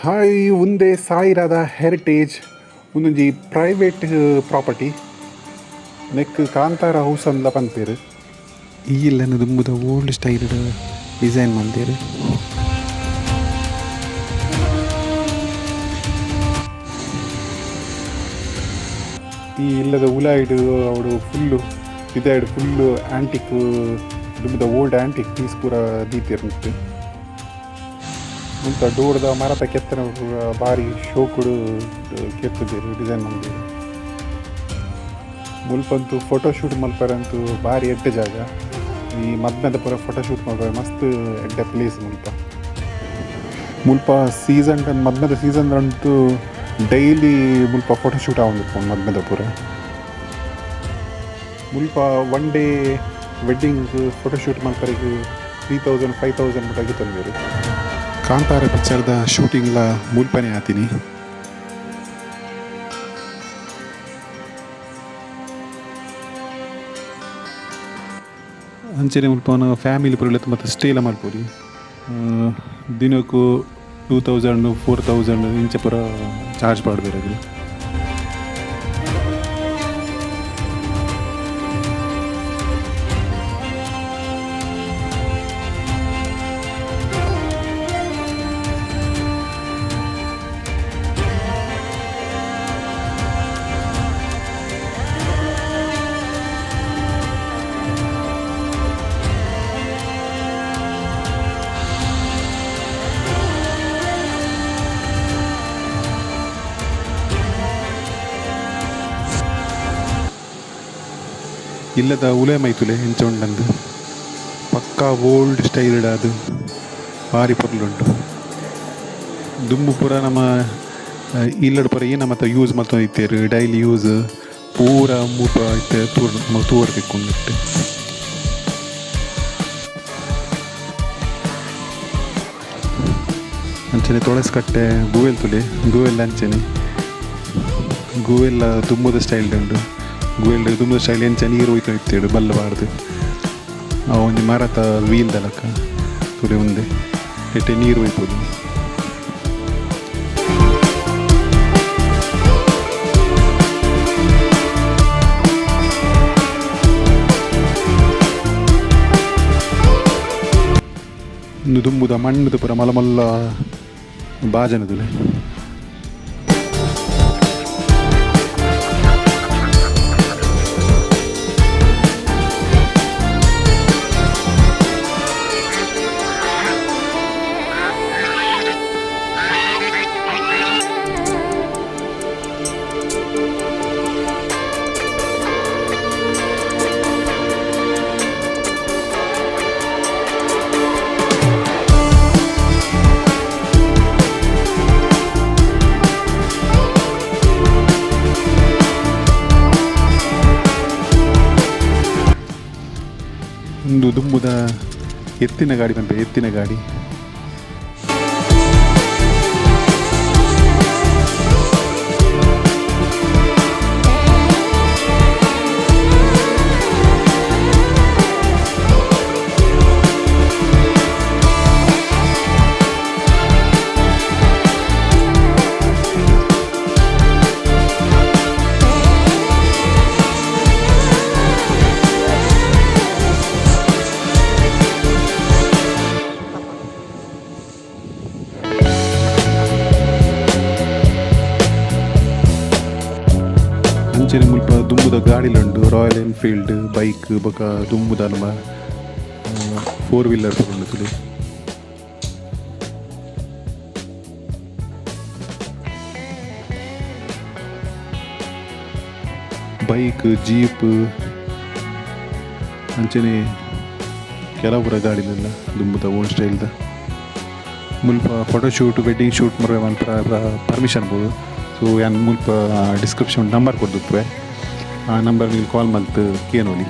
Hi ಉಂದೆ ಸಾಯಿರಾದ heritage ಉಂದೊಂಜಿ private property ನೆಕ್ ಕಾಂತಾರ house ಅಂದ್ಲ ಪನ್ಪೆರ್. ಈ ಇಲ್ಲನ ದುಂಬುದ ಓಲ್ಡ್ ಸ್ಟೈಲ್ ಡಿಸೈನ್ ಮಲ್ದೆರ್. ಈ ಇಲ್ಲದ ಉಲಾಯಿಡ್ ಅವುಡು ಫುಲ್ಲು ಪಿದಾಯ್ಡ್ ಫುಲ್ಲು ಆಂಟಿಕ್ ದುಂಬುದ ಓಲ್ಡ್ ಆಂಟಿಕ್ ಪೀಸ್ ಪೂರ ದೀತೆರ್ ಮಿತ್ತ್. ಮುಲ್ಪ ಡೋರ್ದ ಮರತ ಕೆತ್ತನೆ ಪೂರ ಬಾರಿ ಶೋಕುಡು ಕೆತ್ತುದೆರ್ ಡಿಸೈನ್ ಮಲ್ದೆರ್. ಮುಲ್ಪಂತೂ ಫೋಟೋ ಶೂಟ್ ಮಲ್ಪರಂತೂ ಬಾರಿ ಎಡ್ಡೆ ಜಾಗ. ಈ ಮದ್ಮೆದ ಪೂರ ಫೋಟೋ ಶೂಟ್ ಮಲ್ಪರೆ ಮಸ್ತ್ ಎಡ್ಡೆ ಪ್ಲೇಸ್ ಮುಲ್ಪ. ಮುಲ್ಪ ಸೀಸನ್ ಮದ್ಮೆದ ಸೀಸನ್ ಅಂತೂ ಡೈಲಿ ಮುಲ್ಪ ಫೋಟೋ ಶೂಟ್ ಆವೊಂದಿಪ್ಪುಂಡು ಮದ್ಮೆದ ಪೂರ. ಮುಲ್ಪ one day wedding photo shoot ಮಲ್ಪರೆಗ್ 3000 5000 ಮುಟ ಗೆತೊನ್ವೆರ್. ಕಾಂತಾರ ಪಿಕ್ಚರ್ದ ಶೂಟಿಂಗ್ ಲ ಮುಲ್ಪನೆ ಆತಿನಿ. ಅಂಚನೆ ಮುಲ್ಪ ಫ್ಯಾಮಿಲಿ ಪೂರ ಮತ್ತ ಸ್ಟೇ ಲ ಮಲ್ಪೊಲಿ. ದಿನಕ್ 2000 4000 ಇಂಚ ಪೂರ ಚಾರ್ಜ್ ಪಾಡ್ವೆರ್ ಅಕುಲು. ಇಲ್ಲದ ಉಲೆ ಮೈತುಲೆ ಎಂಚ ಉಂಡಂದು ಪಕ್ಕಾ ಓಲ್ಡ್ ಸ್ಟೈಲ್ ಅದು ಬಾರಿ ಪೊರ್ಲುಂಡು. ದುಂಬು ಪೂರ ನಮ ಇಲ್ಲಡ್ ಪೂರ ಏನ ಮಾತ ಯೂಸ್ ಮಲ್ತೊಂದಿತ್ತೆರ್ ಡೈಲಿ ಯೂಸ್ ಪೂರ ಮುಲ್ಪ ಇತ್ತೆ ತೂವರೆ ತಿಕ್ಕುಂಡು ಇತ್ತೆ. ಅಂಚನೆ ತೊಳಸ್ಕಟ್ಟೆ ಗುವೆಲ್ ತೂಲೆ ಗುವೆಲ್ ಅಂಚನೆ ಗುವೆಲ್ಲ ದುಂಬುದ ಸ್ಟೈಲ್ ಉಂಡು. ಗುವೆಲ್ ದುಂಬುದ ಸ್ಟೈಲ್ ಎಂಚ ನೀರು ಒಯ್ತೊಂದಿತ್ತೆರ್ ಬಲ್ಲ್ ಪಾಡ್ದ್ ಅವು ಒಂಜಿ ಮರತ ವೀಲ್ ದ ಲಕ ತೂಲೆ ಉಂದೆ ನೆಟೆ ನೀರು ಒಯ್ಪೊಲಿ. ಉಂದು ದುಂಬುದ ಮಣ್ಣುದ ಪೂರ ಮಲ್ಲ ಮಲ್ಲ ಬಾಜನ ತೂಲೆ. ಉಂದು ದುಂಬುದ ಎತ್ತಿನ ಗಾಡಿ ಪನ್ಪೆರ್ ಎತ್ತಿನ ಗಾಡಿ. ಅಂಚನೆ ಮುಲ್ಪ ದುಂಬುದ ಗಾಡಿಲುಂಡು ರಾಯಲ್ ಎನ್ಫೀಲ್ಡ್ ಬೈಕ್ ಬೊಕ ದುಂಬುದ ನಮ ಫೋರ್ ವೀಲರ್ ಪೂರ ಉಂಡು ತೂಲೆ. ಬೈಕ್ ಜೀಪ್ ಅಂಚನೆ ಕೆಲವು ಪೂರ ಗಾಡಿಲೆಲ್ಲ ದುಂಬುದ ಓಲ್ಡ್ ಸ್ಟೈಲ್ ದ. ಮುಲ್ಪ ಫೋಟೋ ಶೂಟ್ ವೆಡ್ಡಿಂಗ್ ಶೂಟ್ ಮಲ್ಪರೆ ಪರ್ಮಿಷನ್ ಬೋಡು. ಸೊ ಯಾನ್ ಮುಲ್ಪ ಡಿಸ್ಕ್ರಿಪ್ಷನ್ ನಂಬರ್ ಕೊರ್ದುಪ್ಪುವೆ ಆ ನಂಬರ್ ನಿಕುಲು ಕಾಲ್ ಮಲ್ತ್ ಕೇನೊಲಿ.